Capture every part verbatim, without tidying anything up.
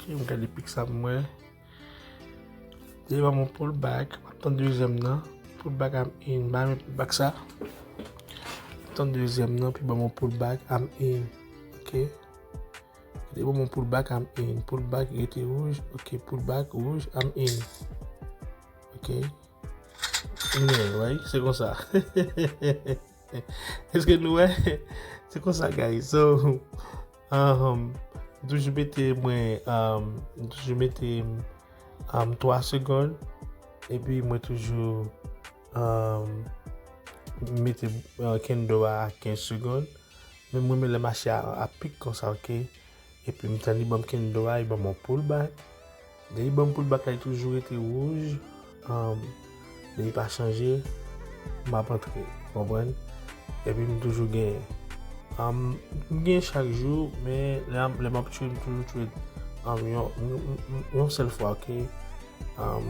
Ok, m gade pick sa m wè. Devan mwen pullback, m ap tann dezyèm nan. Pullback, I'm in. Ba men pullback sa. Tann dezyèm nan, pi ban mwen pullback, I'm in. Ok. Devan mwen pullback, I'm in. Pullback, rete wouj. Ok, pullback, wouj, I'm in. Ok. Men, wè, se konsa. Èske nou wè? Se konsa, guys. So, um, m toujou mete mwen, um, m toujou mete um, twa segonn. Epi mwen toujou um, mete uh, candle a kenz segonn. Men mwen renmen lè mache a, a pik konsa, ok? Epi m tann li ban m candle a, li ban m yon pullback. Lè li ban m pullback la, li toujou rete wouj. Um, lè li pa chanje, m ap antre, konprann? Epi m toujou genyen. Um, m genyen chak jou, men lè, lè m ap trade, m toujou trade um, yon, yon, yon, yon sèl fwa, ok? Um,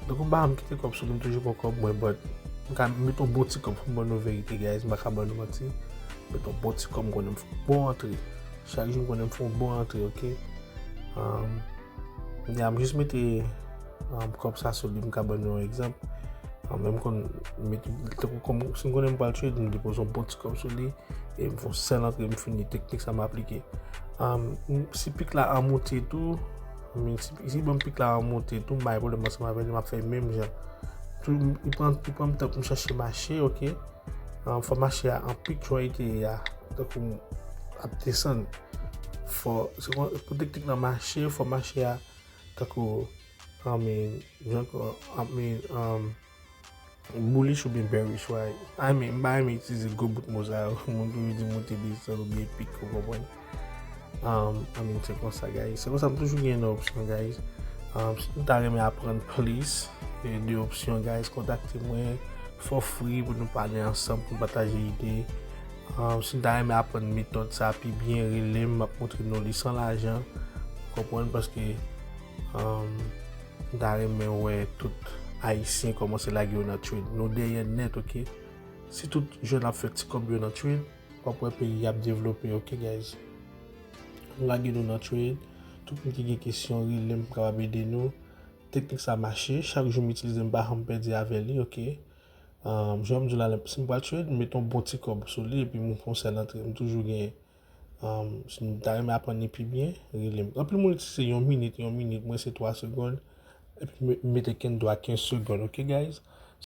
donk, m pa janm kite kòb sou li, m toujou pran kòb mwen, but m ka met yon bon ti kòb pou m ban nou verite, guys, m pa ka ban nou manti. Met yon bon ti kòb, m konnen m fè yon bon antre. Chak jou, m konnen m fè yon bon antre, ok? Um, ya, m jis mete um, kòb sa sou li, m ka ban nou yon egzanp. Um, men m konn mete, tankou kòm, si m konnen m pral trade, m depoze yon bon ti kòb sou li, e m fè yon sèl antre, m fini teknik sa m aplike. Um, m- si pik la an monte tou, I mean, si, si ban m pik la an monte tou, m bay pwoblèm ansanm avè li, m ap fè menm jan. Tou, li pran, li pran m tan pou m chache mache, ok? Um, fò mache a an pik jan li te ye a, tankou ap desann. Fò, se kon, pou teknik nan mache, fò mache a, tankou, I mean, jan, I mean, um, bullish oubyen bearish, right? I mean, m pa renmen itilize gwo bout mo sa yo. Moun toujou di monte desann oubyen pik, ou konprann? Um, I mean, se konsa, guys. Se konsa m toujou gen nan opsyon, guys. Um, si nou ta renmen aprann plis e de opsyon, guys, kontakte mwen for free pou nou pale ansanm, pou nou pataje ide. Um, si nou ta renmen aprann metòd sa pi byen, rele m, m ap montre nou li san lajan. Konprann? Paske um, m ta renmen wè tout Ayisyen kòmanse lage yo nan trade. Nou dèyè nèt, ok? Si tout jèn ap fè ti kòb yo nan trade, w ap wè peyi ap devlope, ok, guys? Nou lage nou nan trade. Tout moun ki gen kesyon, rele m, m kapab ede nou. Teknik sa mache, chak jou m itilize, m pa janm pèdi avè li, ok? Um, jan m di w la, si m pral trade, m met yon bon ti kòb sou li, epi m fè yon sèl antre. M toujou gen, um, si m ta renmen aprann li pi byen, rele m. Anpil moun itilize yon minit, yon minit, mwen se twa segonn, epi m- m mete candle a kenz segonn, ok, guys?